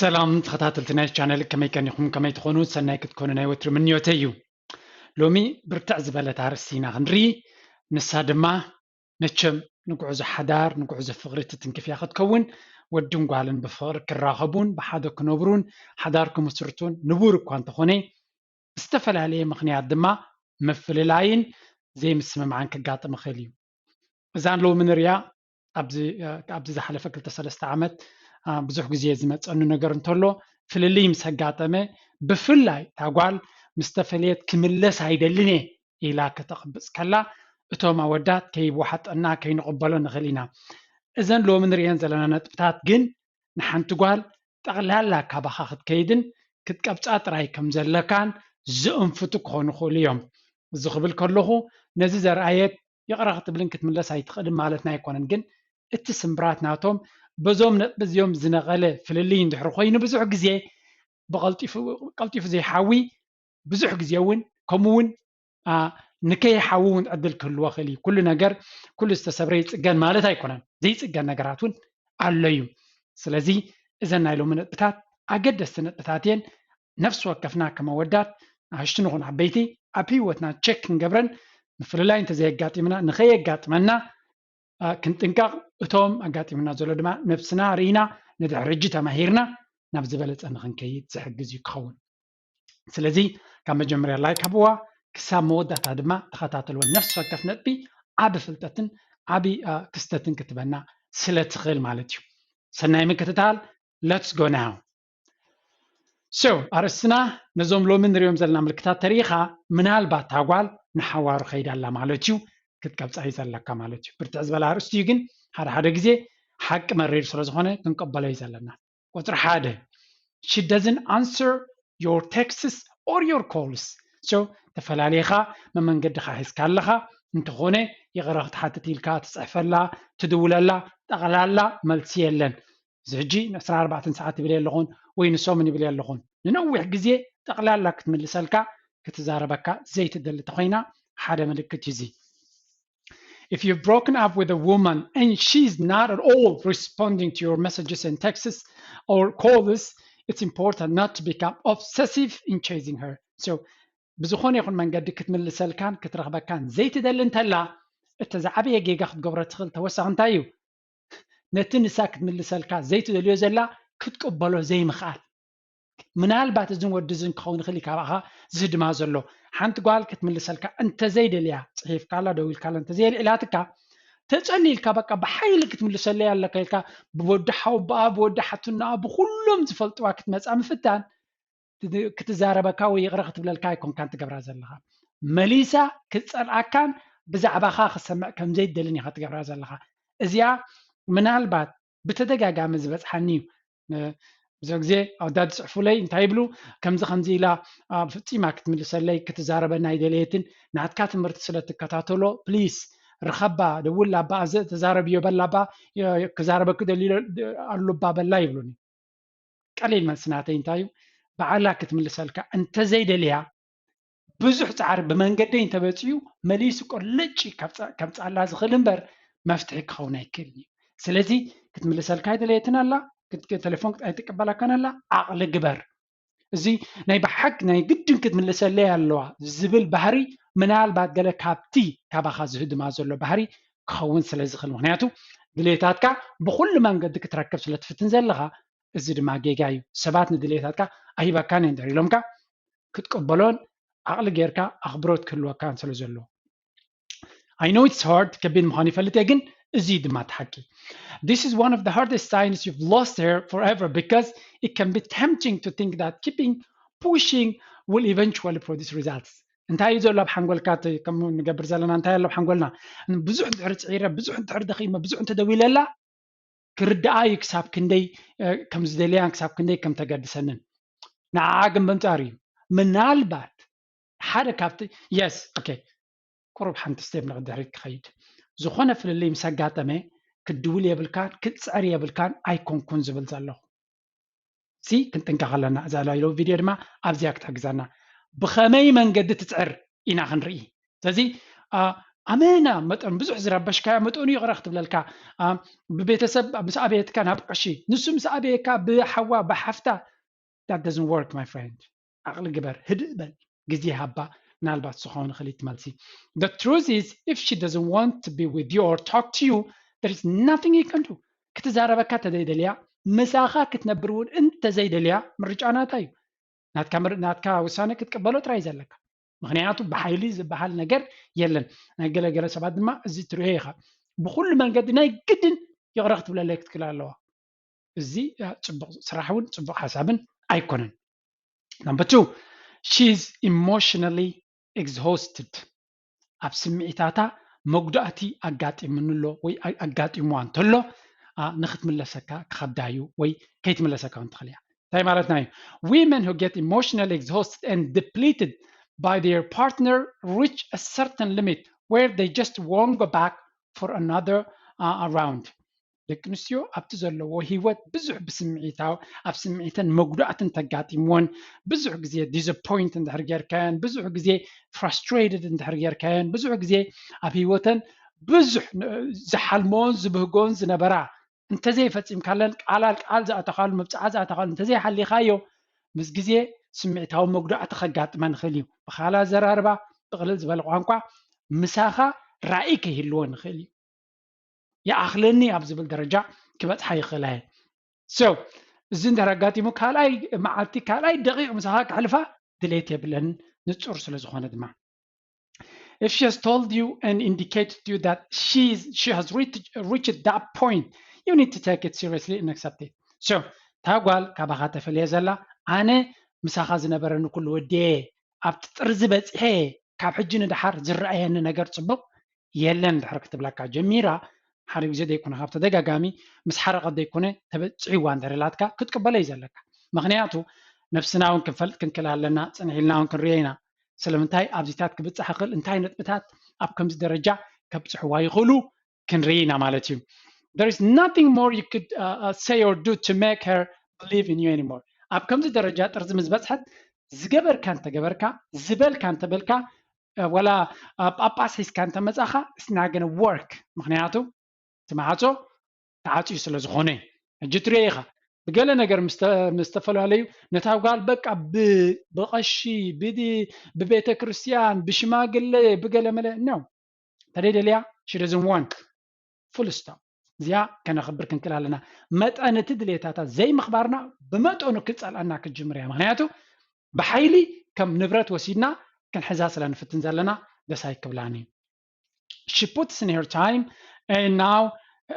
ሰላም ተኸታተልቲ ናይ ቻነል፣ ከመይ ቀኒኹም? ከመይ ትኾኑ? ሰናይ ክትኮኑ ናይ ወትሪ ምንዮተይ እዩ። ሎሚ ብርትዕ ዝበለት ኣርእስቲ ኢና ክንርኢ። ንሳ ድማ መቸም ንጉዕዞ ሓዳር፣ ንጉዕዞ ፍቕሪ ትትንክፍ እያ ክትከውን። ወድን ጓልን ብፍቕሪ ክራኸቡን ብሓደ ክነብሩን ሓዳር ክምስርቱን ንቡር እኳ እንተኾነ፣ ዝተፈላለየ ምኽንያት ድማ ምፍልላይን ዘይምስምማዕን ከጋጥም ይኽእል እዩ። እዛን ሎሚ ንሪኣ ኣብዚ ዝሓለፈ ክልተ ሰለስተ ዓመት ብዙሕ ግዜ ዝመፀኒ ነገር እንተሎ፣ ፍልልይ ምስ ኣጋጠመ፣ ብፍላይ እታ ጓል ምስ ተፈለየት ክምለስ ኣይደልን እየ ኢላ ከተቕብፅ ከላ፣ እቶም ኣወዳት ከይወሓጠና ከይንቕበሎ ንኽእል ኢና። እዘን ሎሚ ንሪአን ዘለና ነጥብታት ግን ንሓንቲ ጓል ጠቕላላ ካባኻ ክትከይድን ክትቀብፃ ጥራይ ከም ዘለካን ዝእንፍቱ ክኾኑ ይኽእሉ እዮም። እዚ ክብል ከለኹ ነዚ ዘርኣየት ይቕረ ክትብልን ክትምለስ ኣይትኽእልን ማለትና ኣይኮነን፣ ግን እቲ ስምብራት ናቶም በዞም ነጥቢ እዚኦም ዝነቐለ ፍልልይ እንድሕሪ ኮይኑ ብዙሕ ግዜ ብቐልጢፉ ዘይሓዊ፣ ብዙሕ ግዜ እውን ከምኡ እውን ንከይሓዊ እውን ዕድል ክህልዎ ይኽእል እዩ። ኩሉ ነገር፣ ኩሉ ዝተሰብረ ይፅገን ማለት ኣይኮነን። ዘይፅገን ነገራት እውን ኣሎ እዩ። ስለዚ እዘን ናይ ሎሚ ነጥብታት ኣገደስቲ ነጥብታት እየን። ነፍሲ ወከፍና ከም ኣወዳት፣ ንኣሽቱ ንኹን ዓበይቲ፣ ኣብ ህይወትና ቸክ ክንገብረን፣ ምፍልላይ እንተዘየጋጢምና ንኸየጋጥመና ክንጥንቀቕ፣ እቶም ኣጋጢምና ዘሎ ድማ ነብስና ርኢና ንድሕሪ ሕጂ ተማሂርና ናብ ዝበለፀ ንክንከይድ ዝሕግዝ እዩ ክኸውን። ስለዚ ካብ መጀመርያ ላይክ ሃብዋ ክሳብ መወዳእታ ድማ ተኸታተልዎ። ነፍሲ ወከፍ ነጥቢ ዓቢ ፍልጠትን ዓቢ ክስተትን ክትበና ስለ ትኽእል ማለት እዩ። ሰናይ ምክትታል። Let's go now። So ኣርእስትና ነዞም ሎሚ ንሪኦም ዘለና ምልክታት ተሪኢኻ፣ ምናልባት እታ ጓል ንሓዋሩ ከይዳ ኣላ ማለት እዩ፣ ክትቀብጻ እዩ ዘለካ ማለት እዩ። ብርትዕ ዝበለ ኣርእስቲ እዩ፣ ግን ሓደ ሓደ ግዜ ሓቂ መሪር ስለ ዝኾነ ክንቀበሎ እዩ ዘለና። ቁፅሪ ሓደ፣ she doesn't answer your texts or your calls። So ተፈላሊኻ መመንገድኻ ሒዝካ ኣለኻ፣ እንተኾነ ይቕረ ክትሓትት ኢልካ ትፅሕፈላ፣ ትድውለላ፣ ጠቕላላ መልሲ የለን። እዚ ሕጂ ን ዕስራን ኣርባዕተን ሰዓት ይብል ኣለኹን ወይ ንሰሙን ይብል ኣለኹን፣ ንነዊሕ ግዜ ጠቕላላ ክትምልሰልካ ክትዛረበካ ዘይትደሊ ተኾይና ሓደ ምልክት እዩ እዚ። If you've broken up with a woman and she's not at all responding to your messages and texts or calls, it's important not to become obsessive in chasing her. So ብዝኾነ ይኹን መንገዲ ክትምልሰልካን ክትረኽበካን ዘይትደሊ እንተላ፣ እቲ ዝዓበየ ጌጋ ክትገብሮ ትኽእል ተወሳኺ እንታይ እዩ? ነቲ ንሳ ክትምልሰልካ ዘይትደልዮ ዘላ ክትቅበሎ ዘይምኽኣል። ምናልባት እዝን ወዲ እዝን ክኸውን ይኽእል እዩ ካባኻ ዝህድማ ዘሎ። ሓንቲ ጓል ክትምልሰልካ እንተዘይደልያ፣ ፅሒፍካላ፣ ደዊልካላ እንተዘየልዒላትካ፣ ተፀሊልካ በቃ ብሓይሊ ክትምልሰለይ ኣለካ ኢልካ ብወዲ ሓውባኣ፣ ብወዲ ሓትናኣ፣ ብኩሎም ዝፈልጥዋ ክትመፃ ምፍታን ክትዛረበካ ወይ ይቕረ ክትብለልካ ኣይኮንካን ትገብራ ዘለኻ። መሊሳ ክትፀልኣካን ብዛዕባኻ ክሰምዕ ከም ዘይትደልን ኢኻ ትገብራ ዘለኻ። እዚኣ ምናልባት ብተደጋጋሚ ዝበፅሓኒ እዩ። ብዙሕ ግዜ ኣወዳት ዝፅሕፉለይ እንታይ ይብሉ፣ ከምዚ ከምዚ ኢላ ፍፂማ ክትምልሰለይ ክትዛረበና ኣይደለየትን፣ ናትካ ትምህርቲ ስለ ትከታተሎ ፕሊስ ርኸባ፣ ደውል ኣባ፣ ተዛረብዮ በላ ኣባ፣ ክዛረበኪ ደልዩ ኣሎ ኣባ በላ ይብሉኒ። ቀሊል መልሲ ናተይ እንታይ እዩ? ባዕላ ክትምልሰልካ እንተዘይደልያ ብዙሕ ፃዕሪ ብመንገደይ እንተበፅዩ መሊሱ ቆልጭ ከምፃላ ዝኽእል እምበር መፍትሒ ክኸውን ኣይክእልን እዩ። ስለዚ ክትምልሰልካ ኣይደለየትን ኣላ፣ ቴሌፎን ኣይትቀበላካን ኣላ፣ ዓቕሊ ግበር። እዚ ናይ ብሓቂ ናይ ግድን ክትምልሰለይ ኣለዋ ዝብል ባህሪ ምናልባት ገለ ካብቲ ካባኻ ዝህድማ ዘሎ ባህሪ ክኸውን ስለ ዝኽእል፣ ምክንያቱ ድሌታትካ ብኩሉ መንገዲ ክትረክብ ስለ ትፍትን ዘለኻ፣ እዚ ድማ ጌጋ እዩ። ሰባት ንድሌታትካ ኣይህበካን እዮም እንድሕር ኢሎምካ ክትቅበሎን ዓቕሊ ጌርካ ኣኽብሮት ክህልወካን ስለ ዘለዎ። I know it's hard፣ ከቢድ ምዃኑ ይፈልጥ እየ፣ ግን እዚ ድማ እቲ ሓቂ። This is one of the hardest signs you've lost her forever because it can be tempting to think that keeping pushing will eventually produce results። እንታይ እዩ ዘሎ ኣብ ሓንጎልካ? ከም ንገብር ዘለና እንታይ ኣሎ ኣብ ሓንጎልና? ብዙሕ እንድሕር ፅዒረ፣ ብዙሕ እንድሕር ደኺመ፣ ብዙሕ እንተደዊለላ ክርድኣ እዩ ክሳብ ክንደይ ከም ዝደልያን ክሳብ ክንደይ ከም ተገድሰንን። ንዓኣ ግን ብምፃር እዩ። ምናልባት ሓደ ካብቲ፣ የስ፣ ኦኬ፣ ቁሩብ ሓንቲ ስቴፕ ንቕድሕሪት ክኸይድ። ዝኾነ ፍልልይ ምስ ኣጋጠመ ክትድውል የብልካን ክትፅዕር የብልካን ኣይኮንኩን ዝብል ዘለኹ። እዚ ክንጥንቀቕ ኣለና። እዛ ላይሎ ቪድዮ ድማ ኣብዚኣ ክትሕግዘና። ብኸመይ መንገዲ ትፅዕር ኢና ክንርኢ። ስለዚ ኣመና መጠን ብዙሕ ዝረበሽካዮ መጠኑ ይቕረ ክትብለልካ፣ ብቤተሰብ ምስ ኣበየትካ ናብ ቁሺ፣ ንሱ ምስ ኣበየካ ብሓዋ ብሓፍታ፣ that doesn't work my friend። ዓቕሊ ግበር፣ ህድእ በል፣ ግዜ ሃባ። ምናልባት ዝኸውን ክሊት መልሲ። The truth is, if she doesn't want to be with you or talk to you, there is nothing you can do። ክትዛረበካ ተዘይደልያ፣ ምሳኻ ክትነብር እውን እንተዘይደልያ፣ ምርጫ ናታ እዩ። ናትካ ውሳነ ክትቅበሎ ጥራይ ዘለካ። ምክንያቱ ብሓይሊ ዝበሃል ነገር የለን። ናይ ገለገለ ሰባት ድማ እዚ ትሪኦ ኢኻ። ብኩሉ መንገዲ ናይ ግድን ይቕረ ክትብለለይ ክትክል ኣለዋ። እዚ ጽቡቕ ስራሕ እውን ጽቡቕ ሓሳብን ኣይኮነን። Number two, she's emotionally exhausted። ኣብ ስምዒታታ መጉዳእቲ ኣጋጢምኒ ኣሎ ወይ ኣጋጢምዋ እንተሎ፣ ንክትምለሰካ ክኸብዳ እዩ ወይ ከይትምለሰካ እውን ትኽእል እያ። እንታይ ማለትና እዩ? Women who get emotionally exhausted and depleted by their partner reach a certain limit where they just won't go back for another round. ደቂ ኣንስትዮ ኣብቲ ዘለዎ ህይወት ብዙሕ ብስምዒታዊ ኣብ ስምዒተን መጉዳእትን ተጋጢምዎን፣ ብዙሕ ግዜ disappoint እንድሕር ጌርካየን፣ ብዙሕ ግዜ frustrated እንድሕር ጌርካየን፣ ብዙሕ ግዜ ኣብ ህይወተን ብዙሕ ዝሓልሞን ዝብህጎን ዝነበራ እንተዘይፈፂምካለን፣ ቃላል ቃል ዝኣተኻሉ፣ መብፅዓ ዝኣተኻሉ እንተዘይሓሊኻዮ፣ ምስ ግዜ ስምዒታዊ መጉዳእቲ ከጋጥመን ይኽእል እዩ። ብካላ ዘራርባ፣ ብቕልል ዝበለ ቋንቋ ምሳኻ ራእይ ከይህልወን ይኽእል እዩ። ይኣኽለኒ ኣብ ዝብል ደረጃ ክበፅሓ ይኽእላ እየን። So እዚ እንድሕር ኣጋጢሙ ካልኣይ መዓልቲ ካልኣይ ደቂቕ ምሳኻ ከሕልፋ ድሌት የብለን፣ ንፁር ስለ ዝኾነ ድማ። If she has told you and indicated to you that she, she has reached, reached that point, you need to take it seriously and accept it. So እታ ጓል ካባኻ ተፈልየ ዘላ፣ ኣነ ምሳኻ ዝነበረኒ ኩሉ ወዲየ ኣብቲ ጥርዚ በፂሐ፣ ካብ ሕጂ ንደሓር ዝረኣየኒ ነገር ፅቡቕ የለን ድሕሪ ክትብለካ ጀሚራ፣ ሓደ ግዜ ዘይኮነ ካብ ተደጋጋሚ ምስ ሓረቐት ዘይኮነ ተበፂሕዋ እንድሕር ኢላትካ ክትቅበሎ እዩ ዘለካ። ምክንያቱ ነብስና እውን ክንፈልጥ ክንክል ኣለና፣ ፅንሕ ኢልና እውን ክንሪኦ ኢና። ስለምንታይ ኣብዚታት ክብፃሕ ይኽእል፣ እንታይ ነጥብታት ኣብ ከምዚ ደረጃ ከብፅሕዋ ይኽእሉ ክንርኢ ኢና ማለት እዩ። There is nothing more you could uh, uh, say or do to make her believe in you anymore. ኣብ ከምዚ ደረጃ ጥርዚ ምስ በፅሐት ዝገበርካ እንተገበርካ፣ ዝበልካ እንተበልካ፣ ወላ ጳጳስ ሒዝካ እንተመፃኻ it's not gonna work። ምክንያቱ እቲ ማዕፆ ተዓፅዩ ስለ ዝኾነ። ሕጂ ትሪኦ ኢኻ፣ ብገለ ነገር ምስ ዝተፈላለዩ ነታ ጓል በቃ ብቐሺ፣ ብቤተ ክርስቲያን፣ ብሽማግለ፣ ብገለ መለ ነው ተደይ ደልያ she doesn't want, full stop። እዚኣ ከነኽብር ክንክል ኣለና። መጠን እቲ ድሌታታ ዘይምኽባርና ብመጠኑ ክፀልኣና ክጅምር እያ። ምክንያቱ ብሓይሊ ከም ንብረት ወሲድና ክንሕዛ ስለ ንፍትን ዘለና ደስ ኣይክብላን እዩ። She puts in her time and now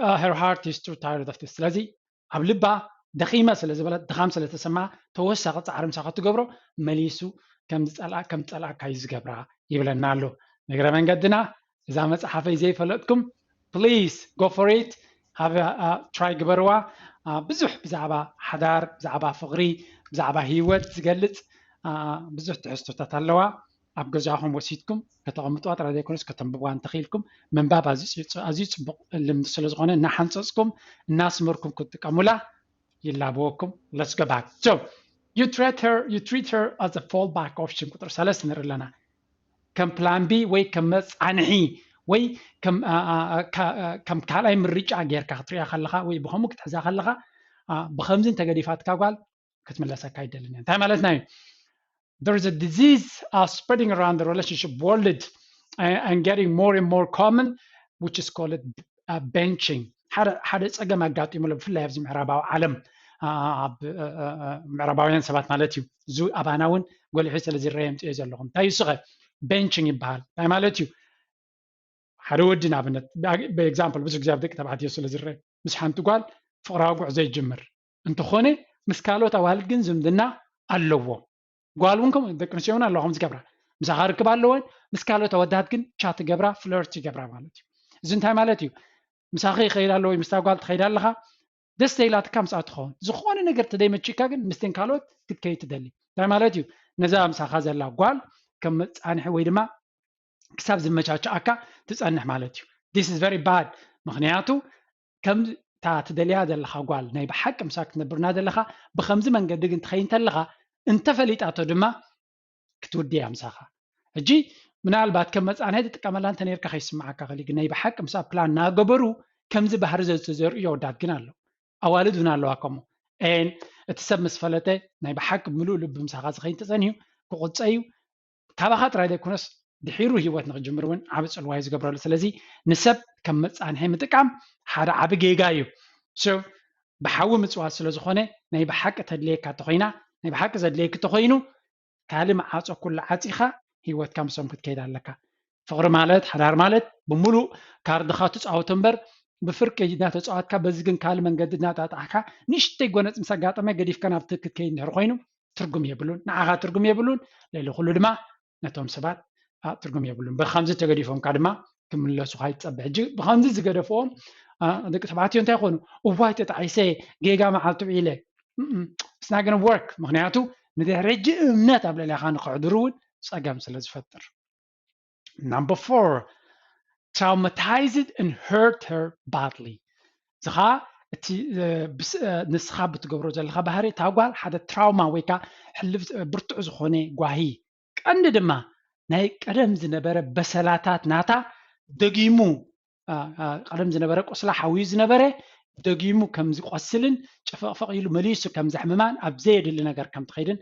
uh, her heart is too tired of this. ስለዚ ኣብ ልባ ደኺመ ስለ ዝበለት፣ ድኻም ስለ ተሰማ፣ ተወሳኺ ፃዕሪ ምሳኻ ትገብሮ፣ መሊሱ ከም ዝፀልኣ ከም ዝፀልኣካ እዩ ዝገብራ ይብለና ኣሎ። ንግረ መንገድና እዛ መፅሓፈይ ዘይፈለጥኩም please go for it፣ ሃበ try ግበርዋ። ብዙሕ ብዛዕባ ሓዳር፣ ብዛዕባ ፍቕሪ፣ ብዛዕባ ህይወት ዝገልፅ ብዙሕ ትሕዝቶታት ኣለዋ። ኣብ ገዛኹም ወሲድኩም ከተቐምጥዋ ጥራይ ዘይኮነስ ከተንብብዋ እንተኽኢልኩም፣ ምንባብ ኣዝዩ ፅቡቕ ልምዲ ስለ ዝኾነ እናሓንፀፅኩም እናስመርኩም ክትጥቀሙላ ይላበወኩም። Let's go back. So you treat her, you treat her as a fallback option. ቁፅሪ ሰለስተ ንርኢ ኣለና። ከም ፕላን ቢ ወይ ከም መፃንሒ ወይ ከም ካልኣይ ምርጫ ጌርካ ክትሪያ ከለኻ ወይ ብኸምኡ ክትሕዛ ከለኻ፣ ብኸምዚ እንተገዲፋትካ ጓል ክትምለሰካ ኣይደልን እያ። እንታይ ማለትና እዩ? There is a disease uh, spreading around the relationship world uh, and getting more and more common, which is called uh, benching. ሓደ ሓደ ፀገም ኣጋጢሙ ኣሎ፣ ብፍላይ ኣብዚ ምዕራባዊ ዓለም፣ ኣብ ምዕራባውያን ሰባት ማለት እዩ። እዚ ኣባና እውን ጎሊሑ ስለ ዝረአ የምፅኦ ዘለኹ። እንታይ እዩ ስኸ? ቤንቺንግ ይበሃል። እንታይ ማለት እዩ? ሓደ ወዲ ንኣብነት ብኤግዛምፕል ብዙሕ ግዜ ኣብ ደቂ ተባዕትዮ ስለ ዝረአ፣ ምስ ሓንቲ ጓል ፍቕራዊ ጉዕዞ ይጅምር። እንተኾነ ምስ ካልኦት ኣዋልድ ግን ዝምድና ኣለዎ። ጓል እውን ከምኡ፣ ደቂ ኣንስትዮ እውን ኣለዋ ከምኡ ዝገብራ። ምሳኻ ርክብ ኣለወን፣ ምስ ካልኦት ኣወዳት ግን ቻት ይገብራ፣ ፍለርት ይገብራ ማለት እዩ። እዚ እንታይ ማለት እዩ? ምሳኺ ይኸይድ ኣሎ ወይ ምስታ ጓል ትኸይድ ኣለኻ፣ ደስ ዘይላትካ ምስኣ ትኸውን። ዝኾነ ነገር ተደይመችካ ግን ምስተን ካልኦት ክትከይድ ትደሊ። እንታይ ማለት እዩ? ነዛ ምሳኻ ዘላ ጓል ከም መፃንሒ ወይ ድማ ክሳብ ዝመቻችኣካ ትፀንሕ ማለት እዩ። This is very bad። ምክንያቱ ከምታ ትደልያ ዘለኻ ጓል ናይ ብሓቂ ምሳ ክትነብርና ዘለኻ ብከምዚ መንገዲ ግን ትኸይድ እንተለኻ እንተፈሊጣቶ ድማ ክትውድያ ምሳኻ። ሕጂ ምናልባት ከም መፃንሒ ትጥቀመላ እንተ ነርካ ከይስምዓካ ክእል ግን ናይ ብሓቂ ምሳ ፕላን እናገበሩ ከምዚ ባህሪ ዘ- ዘርእዩ ኣወዳት ግን ኣለዉ። ኣዋልድ እውን ኣለዋ ከምኡ። ኤን እቲ ሰብ ምስ ፈለጠ ናይ ብሓቂ ብምሉእ ልቢ ምሳኻ ዝኸይን ተፀንዩ ክቁፀ እዩ። ካባኻ ጥራይ ዘይኮነስ ድሒሩ ህይወት ንክጅምር እውን ዓብ ፅልዋ እዩ ዝገብረሉ። ስለዚ ንሰብ ከም መፃንሒ ምጥቃም ሓደ ዓብ ጌጋ እዩ። ብሓዊ ምፅዋት ስለዝኾነ ናይ ብሓቂ ተድልየካ ተኮይና ናይ ብሓቂ ዘድልየክ ተኮይኑ ካልእ መዓፆ ኩሉ ዓፂኻ ህይወትካ ምሶም ክትከይድ ኣለካ። ፍቕሪ ማለት ሓዳር ማለት ብምሉእ ካርድኻ ትፃወቶ እምበር ብፍርቂ እናተፃወትካ በዚ ግን ካልእ መንገዲ እናጣጣሕካ ንእሽተይ ጎነፅ ምስ ኣጋጠመ ገዲፍካ ናብቲ ክትከይድ እንድሕር ኮይኑ ትርጉም የብሉን። ንዓኻ ትርጉም የብሉን፣ ልዕሊ ኩሉ ድማ ነቶም ሰባት ትርጉም የብሉን። ብከምዚ ተገዲፎምካ ድማ ክምለሱኻ ይትፀበ። ሕጂ ብከምዚ ዝገደፍዎም ደቂ ተባዕትዮ እንታይ ይኾኑ? እዋይ ተጣዒሰ ጌጋ መዓልቲ ውዒለ ስናግን ወርክ ምክንያቱ ንድሕሪ ሕጂ እምነት ኣብ ልዕሊኻ ንክሕድሩ እውን ፀገም ስለ ዝፈጥር። Number four, traumatized and hurt her badly. እዚ ከዓ እቲ ንስኻ ብትገብሮ ዘለካ ባህሪ እታ ጓል ሓደ ትራውማ ወይ ከዓ ሕልፍ ብርቱዕ ዝኾነ ጓሂ ቀንዲ ድማ ናይ ቀደም ዝነበረ በሰላታት ናታ ደጊሙ ቀደም ዝነበረ ቁስላ ሓውዩ ዝነበረ ደጊሙ ከም ዝቆስልን ጭፍቕፍቕ ኢሉ መሊሱ ከም ዘሕምማን ኣብ ዘየድሊ ነገር ከም ትኸይድን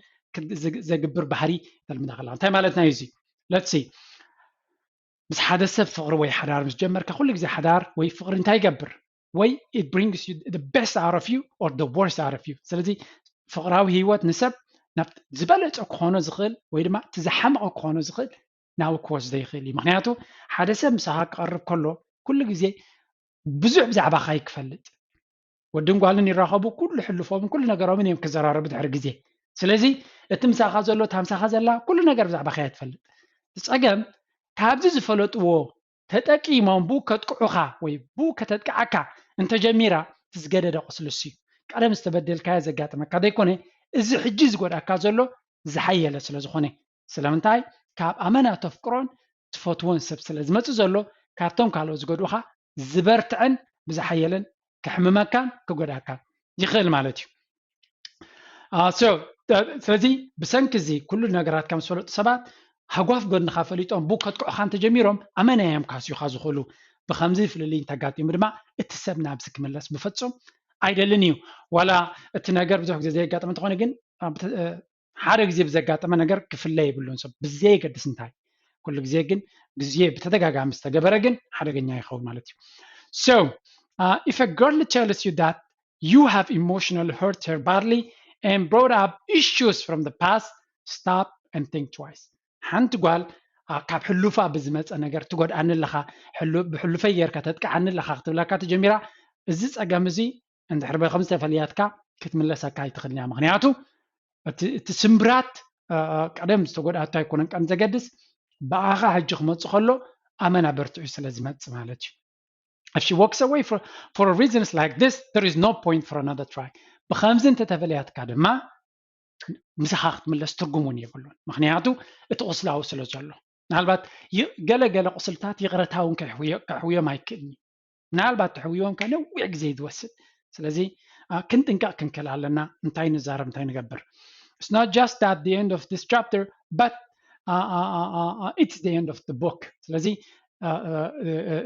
ዘግብር ባህሪ ተልምዳ ከላ እንታይ ማለት ናይ እዚ ለትሲ ምስ ሓደ ሰብ ፍቕሪ ወይ ሓዳር ምስ ጀመርካ ኩሉ ግዜ ሓዳር ወይ ፍቕሪ እንታይ ይገብር ወይ it brings you the best out of you or the worst out of you። ስለዚ ፍቕራዊ ህይወት ንሰብ ናብ ዝበለፀ ክኾኖ ዝኽእል ወይ ድማ እቲ ዝሓመቐ ክኾኖ ዝኽእል ናብ ክወስዶ ይኽእል እዩ። ምክንያቱ ሓደ ሰብ ምሳኻ ክቐርብ ከሎ ኩሉ ግዜ ብዙሕ ብዛዕባኻ እዩ ክፈልጥ። ወድን ጓልን ይራኸቡ ኩሉ ሕልፎምን ኩሉ ነገሮምን እዮም ክዘራረቡ ድሕሪ ግዜ። ስለዚ እቲ ምሳኻ ዘሎ እታ ምሳኻ ዘላ ኩሉ ነገር ብዛዕባኻ እያ ትፈልጥ። ፀገም ካብዚ ዝፈለጥዎ ተጠቂሞም ብኡ ከጥቅዑኻ ወይ ብኡ ከተጥቅዓካ እንተጀሚራ እቲ ዝገደደ ቁስሊ እሱ እዩ። ቀደም ዝተበደልካዮ ዘጋጥመካ ዘይኮነ እዚ ሕጂ ዝጎድኣካ ዘሎ ዝሓየለ ስለ ዝኾነ። ስለምንታይ ካብ ኣመና ተፍቅሮን ትፈትዎን ሰብ ስለ ዝመፅእ ዘሎ ካብቶም ካልኦት ዝጎድኡኻ ዝበርትዐን ብዝሓየለን ከሕምመካን ክጎድኣካን ይኽእል ማለት እዩ። ስለዚ ብሰንኪ እዚ ኩሉ ነገራት ከም ዝፈለጡ ሰባት ሃጓፍ ጎድንኻ ፈሊጦም ብኡ ከጥቅዑኻ እንተጀሚሮም ኣመና እዮም ካስዩኻ ዝኽእሉ። ብከምዚ ፍልልይ እንተጋጢሙ ድማ እቲ ሰብ ናብዚ ክምለስ ብፍፁም ኣይደልን እዩ። ዋላ እቲ ነገር ብዙሕ ግዜ ዘየጋጠመ እንተኾነ ግን ሓደ ግዜ ብዘጋጠመ ነገር ክፍለ የብሉን ሰብ ብዘየገድስ እንታይ ኩሉ ግዜ ግን ግዜ ብተደጋጋሚ ዝተገበረ ግን ሓደገኛ ይኸውን ማለት እዩ። So uh, if a girl tells you that you have emotionally hurt her badly and brought up issues from the past, stop and think twice. ሓንቲ ጓል ካብ ሕሉፋ ብዝመፀ ነገር ትጎድኣኒ ኣለኻ፣ ብሕሉፈይ ጌርካ ተጥቅዓኒ ኣለኻ ክትብለካ ተጀሚራ እዚ ፀገም እዚ እንድሕር በከም ዝተፈለያትካ ክትምለሰካ ኣይትኽእልን እያ። ምክንያቱ እቲ ስምብራት ቀደም ዝተጎድኣቶ ኣይኮነን ቀን ዘገድስ ብኣኻ ሕጂ ክመፅእ ከሎ ኣመና በርትዑ ስለ ዝመፅእ ማለት እዩ። If she walks away for, for reasons like this, there is no point for another try. ብከምዚ እንተተፈለያትካ ድማ ምሳኻ ክትምለስ ትርጉም እውን የብሉን። ምክንያቱ እቲ ቁስላዊ ስለ ዘሎ ምናልባት ገለ ገለ ቁስልታት ይቕረታ እውን ከሕውዮም ኣይክእልን እዩ። ምናልባት ተሕውዮም ከ ነዊሕ ግዜ ዝወስድ። ስለዚ ክንጥንቀቕ ክንክእል ኣለና እንታይ ንዛረብ እንታይ ንገብር። It's not just at the end of this chapter but uh, uh, uh, uh, it's the end of the book። ስለዚ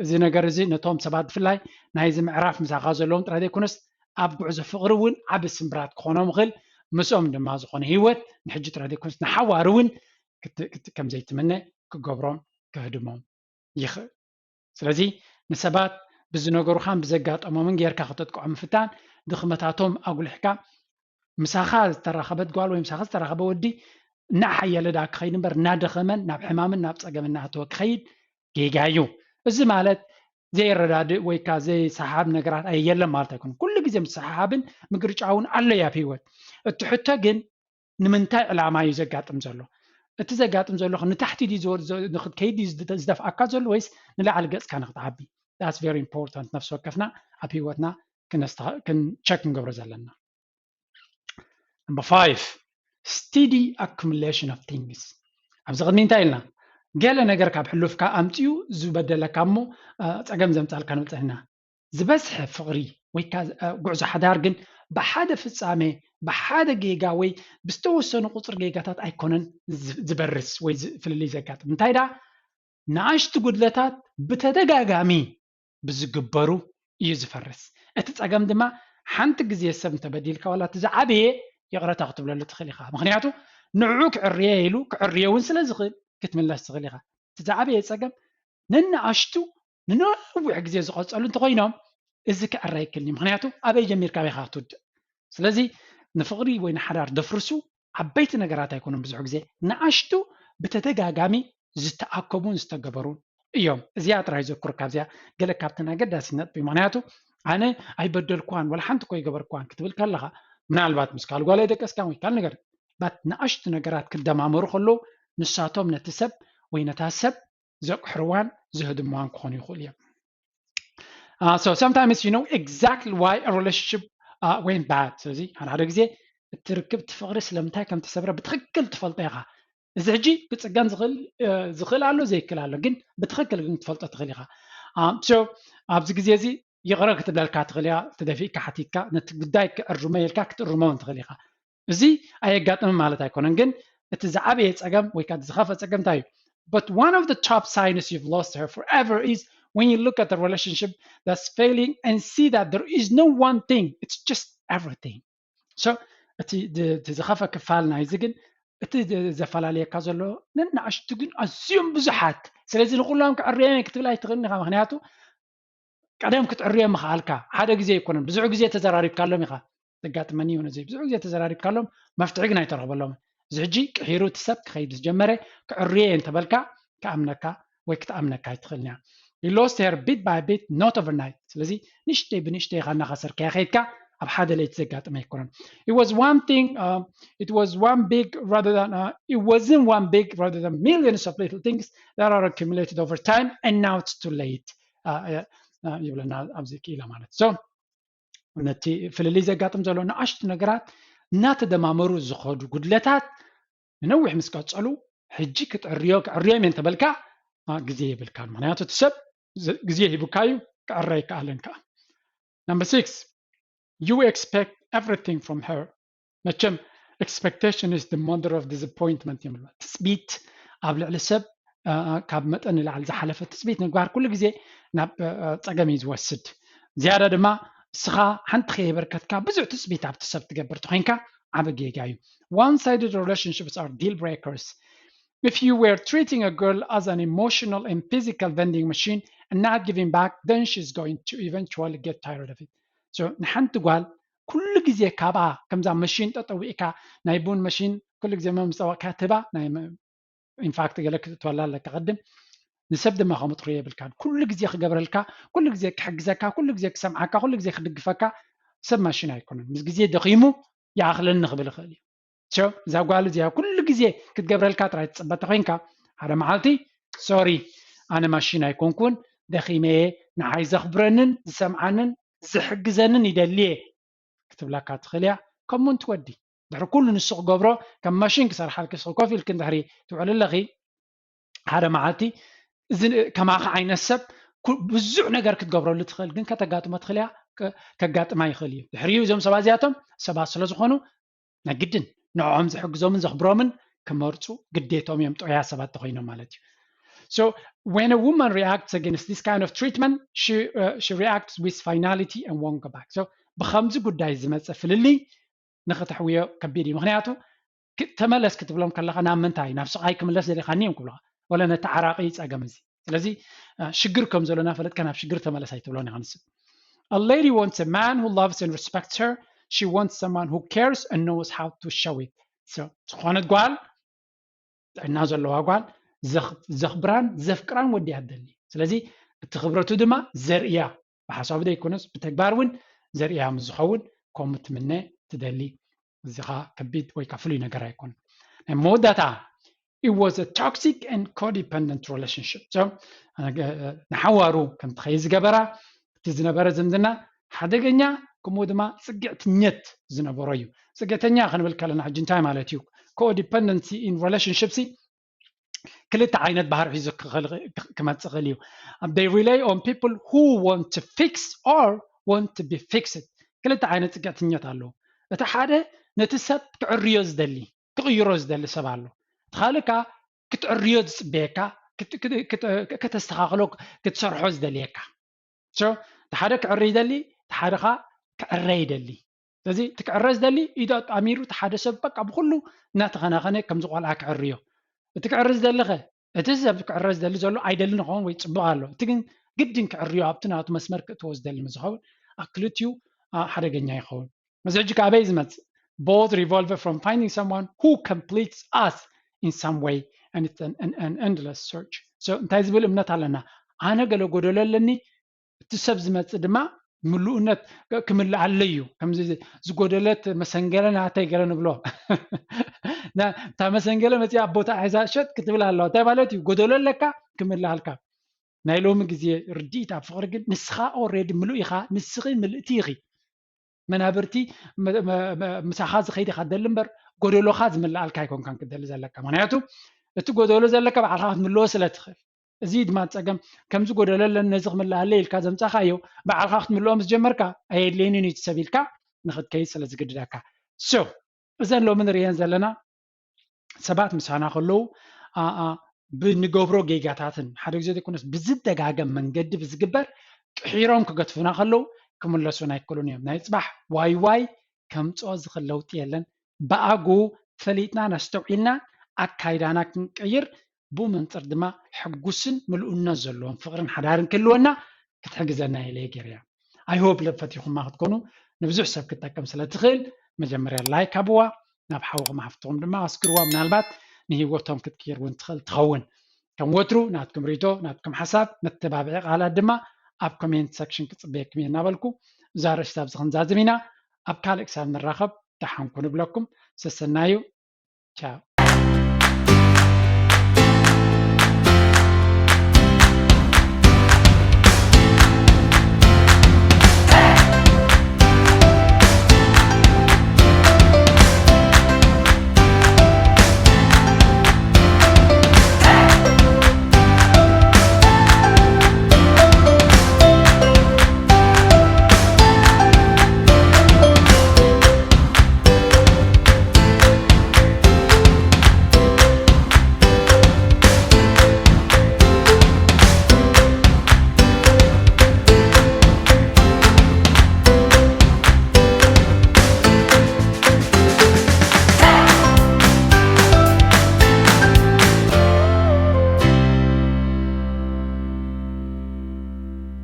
እዚ ነገር እዚ ነቶም ሰባት ብፍላይ ናይዚ ምዕራፍ ምሳኻ ዘለዎም ጥራይ ዘይኮነስ ኣብ ጉዕዞ ፍቕሪ እውን ዓብ ስምብራት ክኾኖም ይኽእል። ምስኦም ድማ ዝኾነ ህይወት ንሕጂ ጥራይ ዘይኮነስ ንሓዋሩ እውን ከም ዘይትምነ ክገብሮም ክህድሞም ይኽእል። ስለዚ ንሰባት ብዝነገሩኻን ብዘጋጠሞምን ጌርካ ከተጥቅዖም ምፍታን ድኽመታቶም ኣጉሊሕካ ምሳኻ ዝተራኸበት ጓል ወይ ምሳኻ ዝተራኸበ ወዲ እናሓየለ ዳ ክኸይድ እምበር እናደኸመን ናብ ሕማምን ናብ ፀገምን እናኣተወ ክኸይድ ጌጋ እዩ። እዚ ማለት ዘይረዳድእ ወይ ከዓ ዘይሰሓሓብ ነገራት ኣየ የለን ማለት ኣይኮነን። ኩሉ ግዜ ምስሓሓብን ምግርጫውን ኣሎ እዩ ኣብ ህይወት። እቲ ሕቶ ግን ንምንታይ ዕላማ እዩ ዘጋጥም ዘሎ? እቲ ዘጋጥም ዘሎ ንታሕቲ ድዩ ንክትከይድ ድዩ ዝደፍኣካ ዘሎ ወይስ ንላዕሊ ገፅካ ንክትዓቢ? That's very important። ነፍሲ ወከፍና ኣብ ህይወትና ክንቸክ ክንገብሮ ዘለና። Number five, steady accumulation of things። ኣብዚ ቅድሚ እንታይ ኢልና? ገለ ነገር ካብ ሕሉፍካ ኣምፅኡ ዝበደለካ እሞ ፀገም ዘምፃልካ ንብል ፀኒሕና። ዝበዝሐ ፍቕሪ ወይ ከዓ ጉዕዞ ሓዳር ግን ብሓደ ፍፃሜ ብሓደ ጌጋ ወይ ብዝተወሰኑ ቁፅሪ ጌጋታት ኣይኮነን ዝበርስ ወይ ፍልልይ ዘጋጥም። እንታይ ዳ ንኣሽቱ ጉድለታት ብተደጋጋሚ ብዝግበሩ እዩ ዝፈርስ። እቲ ጸገም ድማ ሓንቲ ግዜ ሰብ እንተበዲልካ ዋላ እቲ ዝዓበየ ይቕረታ ክትብለሉ ትኽእል ኢኻ። ምክንያቱ ንዕኡ ክዕርየ ኢሉ ክዕርየ እውን ስለ ዝኽእል ክትምለስ ትኽእል ኢኻ። እቲ ዝዓበየ ጸገም ነንኣሽቱ ንነዊሕ ግዜ ዝቐጸሉ እንተኾይኖም እዚ ክዕረ ኣይክልኒ። ምክንያቱ ኣበይ ጀሚርካ ኣበይ ኢኻ ክትውድእ። ስለዚ ንፍቕሪ ወይ ንሓዳር ደፍርሱ ዓበይቲ ነገራት ኣይኮኑን። ብዙሕ ግዜ ንኣሽቱ ብተደጋጋሚ ዝተኣከቡን ዝተገበሩን እዮም። እዚኣ ጥራይ ዘክሩ ካብዚኣ ገለ ካብተን ኣገዳሲ ነጥቢ። ምክንያቱ ኣነ ኣይበደልኳን ወላ ሓንቲ እኮ ኣይገበርኳን ክትብል ከለኻ ምናልባት ምስ ካልእ ጓል ኣይደቀስካን ወይ ካልእ ነገር ባት ንኣሽቱ ነገራት ክደማመሩ ከለዉ ንሳቶም ነቲ ሰብ ወይ ነታ ሰብ ዘቅሕርዋን ዘህድምዋን ክኾኑ ይኽእሉ እዮም። Uh, so sometimes you know exactly why a relationship uh, went bad. ስለዚ ሓደ ሓደ ግዜ እቲ ርክብ እቲ ፍቕሪ ስለምንታይ ከም ተሰብረ ብትኽክል ትፈልጦ ኢኻ። እዚ ሕጂ ክፅገን ዝኽእል እ፣ ዝኽእል ኣሎ ዘይክእል ኣሎ፣ ግን ብትኽክል ግን ክትፈልጦ ትኽእል ኢኻ። Um, so ኣብዚ ግዜ እዚ ይቕረ ክትብለልካ ትኽእል እያ፣ ተደፊእካ ሓቲትካ ነቲ ጉዳይ ክእርሞ ኢልካ ክትእርሞ እውን ትኽእል ኢኻ። እዚ ኣየጋጥምን ማለት ኣይኮነን፣ ግን እቲ ዝዓበየ ጸገም ወይ ከዓ ዝኸፈ ጸገም እንታይ እዩ? But one of the top signs you've lost her forever is when you look at the relationship that's failing and see that there is no one thing, it's just everything. So እቲ ድ- እቲ ዝኸፈ ክፋል ናይዚ ግን እቲ ድ- ዘፈላለየካ ዘሎ ነንኣሽቱ ግን ኣዝዮም ብዙሓት። ስለዚ ንኩሎም ክዕርዮም እየ ክትብል ኣይትኽእልን ኢኻ። ምክንያቱ ቀደም ክትዕርዮም ምኽኣልካ ሓደ ግዜ ኣይኮነን፣ ብዙሕ ግዜ ተዘራሪብካሎም ኢኻ። ዘጋጥመኒ ይሁን እዚ ብዙሕ ግዜ ተዘራሪብካሎም መፍትሒ ግን ኣይተረኽበሎም። እዚ ሕጂ ቅሒሩ እቲ ሰብ ክኸይድ ዝጀመረ ክዕርየ እየ እንተበልካ ክኣምነካ ወይ ክትኣምነካ ኣይትኽእልን እያ። You lost her bit by bit, not overnight. ስለዚ ንእሽተይ ብንእሽተይ ኢኻ እናኸሰርካያ ከይድካ ኣብ ሓደ ለይቲ ዘጋጥም ኣይኮነን። It was one thing, uh, it was one big rather than, uh, it wasn't one big rather than millions of little things that are accumulated over time and now it's too late. Uh, uh, uh, ይብለና ኣብዚ ክኢላ ማለት so ነቲ ፍልልይ ዘጋጥም ዘሎ ንኣሽቱ ነገራት እናተደማመሩ ዝኸዱ ጉድለታት ንነዊሕ ምስ ቀጸሉ ሕጂ ክትዕርዮ ክዕርዮም እየ እንተበልካ አ፣ ግዜ የብልካን። ምክንያቱ እቲ ሰብ ዝ- ግዜ ሂቡካ እዩ ክዕረ ኣይከኣልን ከዓ። Number six, you expect everything from her. መቸም expectation is the mother of disappointment እዮም ዝብሉ። ትፅቢት ኣብ ልዕሊ ሰብ አ፣ ካብ መጠን ንላዕሊ ዝሓለፈ ትፅቢት ምግባር ኩሉ ግዜ ናብ አ፣ አ፣ ፀገም እዩ ዝወስድ። ዝያዳ ድማ እስኻ ሓንቲ ከየበርከትካ ብዙሕ ትፅቢት ኣብቲ ሰብ ትገብር ተኮይንካ ዓበ ጌጋ እዩ። One-sided relationships are deal breakers. If you were treating a girl as an emotional and physical vending machine and not giving back, then she's going to eventually get tired of it. So ንሓንቲ ጓል ኩሉ ግዜ ካብኣ ከምዛ መሽን ጠጠዊእካ ናይ ቡን መሽን ኩሉ ግዜ መምፀወቅካ ትባ ናይ ኢንፋክት ገለ ክትእትወላ ኣለካ ቅድም ንሰብ ድማ ከምኡ ትኽዮ የብልካን። ኩሉ ግዜ ክገብረልካ፣ ኩሉ ግዜ ክሕግዘካ፣ ኩሉ ግዜ ክሰምዓካ፣ ኩሉ ግዜ ክድግፈካ ሰብ ማሽን ኣይኮነን። ምስ ግዜ ደኺሙ ይኣኽለኒ ክብል ይኽእል እዩ። So እዛ ጓል እዚኣ ኩሉ ግዜ ክትገብረልካ ጥራይ ትፅበ ተኮይንካ ሓደ መዓልቲ ሶሪ ኣነ ማሽን ኣይኮንኩን ደኺመ እየ፣ ንዓይ ዘኽብረንን ዝሰምዓንን ዝሕግዘንን ይደሊ እየ ክትብለካ ትኽእል እያ። ከምኡ እውን ትወዲ ድሕሪ ኩሉ ንሱ ክገብሮ ከም ማሽን ክሰርሓልኪ ንስኺ ኮፍ ኢልኪ እንድሕሪ ትውዕሊ ኣለኺ ሓደ መዓልቲ እዚ ከማኻ ዓይነት ሰብ ኩ- ብዙሕ ነገር ክትገብረሉ ትኽእል ግን ከተጋጥሞ ትኽእል እያ ከ- ከጋጥማ ይኽእል እዩ። ድሕሪኡ እዞም ሰባት እዚኣቶም ሰባት ስለ ዝኾኑ ናይ ግድን ንዕኦም ዝሕግዞምን ዘኽብሮምን ክመርፁ ግዴቶም እዮም ጥዑያ ሰባት ተኮይኖም ማለት እዩ። So when a woman reacts against this kind of treatment, she, uh, she reacts with finality and won't go back. So ብከምዚ ጉዳይ ዝመፀ ፍልልይ ንክተሕውዮ ከቢድ እዩ። ምክንያቱ ክ- ተመለስ ክትብሎም ከለካ ናብ ምንታይ ናብ ስቃይ ክምለስ ደሊካኒ እዮም ክብሉካ ወለ ነቲ ዓራቂ ፀገም እዚ። ስለዚ እ፣ ሽግር ከም ዘሎ እናፈለጥካ ናብ ሽግር ተመለስ ኣይትብሎን ኢካ ንስብ። A lady wants a man who loves and respects her. She wants someone who cares and knows how to show it. So ዝኾነት ጓል ጥዕና ዘለዋ ጓል ዘኽ- ዘኽብራን ዘፍቅራን ወዲ እያ ትደሊ። ስለዚ እቲ ክብረቱ ድማ ዘርእያ ብሓሳቡ ዘይኮነስ ብተግባር እውን ዘርእያ ምስ ዝኸውን ከምኡ ትምነ ትደሊ። እዚ ኸዓ ከቢድ ወይ ከዓ ፍሉይ ነገር ኣይኮነን። ናይ መወዳእታ it was a toxic and codependent relationship. So ንሓዋሩ ከምቲ ከይዝገበራ እቲ ዝነበረ ዝምድና ሓደገኛ ከምኡ ድማ ፅግዕትኘት ዝነበሮ እዩ። ፅግዕተኛ ክንብል ከለና ሕጂ እንታይ ማለት እዩ? Codependency in relationship ሲ ክልተ ዓይነት ባህሪ ሒዙ ክመፅእ ክእል እዩ። They rely on people who want to fix or want to be fixed. ክልተ ዓይነት ፅግዕትኘት ኣለዉ። እቲ ሓደ ነቲ ሰብ ክዕርዮ ዝደሊ ክቕይሮ ዝደሊ ሰብ ኣሎ። እቲ ካልእ ከዓ ክትዕርዮ ዝፅበየካ ክት- ክት- ክት- ከተስተኻኽሎ ክትሰርሖ ዝደልየካ። So ሓደ ክዕሪ ይደሊ፣ ሓደ ኸዓ ክዕረ ይደሊ። ስለዚ እቲ ክዕረ ዝደሊ ኢዱ ኣጣሚሩ እቲ ሓደ ሰብ በቃ ብኩሉ እናተኸናኸነ ከምዚ ቆልዓ ክዕርዮ። እቲ ክዕሪ ዝደሊ ኸ፣ እቲ ሰብ ክዕረ ዝደሊ ዘሎ ኣይደልን ይኸውን ወይ ፅቡቕ ኣሎ፣ እቲ ግን ግድን ክዕርዮ ኣብቲ ናቱ መስመር ክእትዎ ዝደሊ ምስ ዝኸውን ኣብ ክልቲኡ ሓደገኛ ይኸውን። እዚ ሕጂ ካብ ኣበይ ዝመፅእ? Both revolve from finding someone who completes us in some way and it's an, an, an endless search. So እንታይ ዝብል እምነት ኣለና? ኣነ ገለ ጎደሎ ኣለኒ፣ እቲ ሰብ ዝመፅእ ድማ ምሉእነት ክምልኣለይ እዩ። ከምዚ ዝጎደለት መሰንገለ ናተይ ገለ ንብሎ። እታ መሰንገለ መፅኣ ኣብ ቦታ ሒዛ ሸጥ ክትብል ኣለዋ። እንታይ ማለት እዩ? ጎደሎ ኣለካ፣ ክምልኣልካ። ናይ ሎሚ ግዜ ርድኢት ኣብ ፍቕሪ ግን ንስኻ already ምሉእ ኢኻ፣ ንስኺ ምልእቲ ኢኺ። መናብርቲ ምሳኻ ዝኸይድ ኢኻ ትደሊ እምበር ጎደሎኻ ዝምልኣልካ ኣይኮንካን ክትደሊ ዘለካ። ምክንያቱ እቲ ጎደሎ ዘለካ ባዕልኻ ክትምልኦ ስለ ትኽእል። እዚ ድማ ጸገም። ከምዚ ጎደሎ ኣለኒ ነዚ ክምልኣለይ ኢልካ ዘምጻኻዮ ባዕልኻ ክትምልኦ ምስ ጀመርካ ኣየድልየንን እዩ እቲ ሰብ ኢልካ ንኽትከይድ ስለ ዝግድደካ። So እዘን ሎሚ ንርእየን ዘለና ሰባት ምሳና ከለዉ ብንገብሮ ጌጋታትን ሓደ ግዜ ዘይኮነስ ብዝደጋገም መንገዲ ብዝግበር ጥሒሮም ክገድፉና ከለዉ ክምለሱን ኣይክእሉን እዮም። ናይ ጽባሕ ዋይ ዋይ ከምጽኦ ዝኽእል ለውጢ የለን። ብኣግኡ ፈሊጥናን ኣስተውዒልናን ኣካይዳና ክንቅይር ብኡ መንጽር ድማ ሕጉስን ምልኡነት ዘለዎም ፍቕርን ሓዳርን ክህልወና ክትሕግዘና ኢለ እየ ገይረያ። I hope ፈቲኹማ ክትኮኑ ንብዙሕ ሰብ ክትጠቅም ስለ ትኽእል መጀመርያ like ሃብዋ፣ ናብ ሓውኹም ሓፍትኹም ድማ ኣስግርዋ። ምናልባት ንህይወቶም ክትቅይር እውን ትኽእል ትኸውን። ከም ወትሩ ናትኩም ሪቶ ናትኩም ሓሳብ መተባብዒ ቃላት ድማ ኣብ comment section ክጽበየኩም እየ እናበልኩ እዛ ኣርእስቲ ኣብዚ ክንዛዝም ኢና። ኣብ ካልእ ክሳብ ንራኸብ ደሓንኩ ንብለኩም። ሰሰናዩ። ቻው።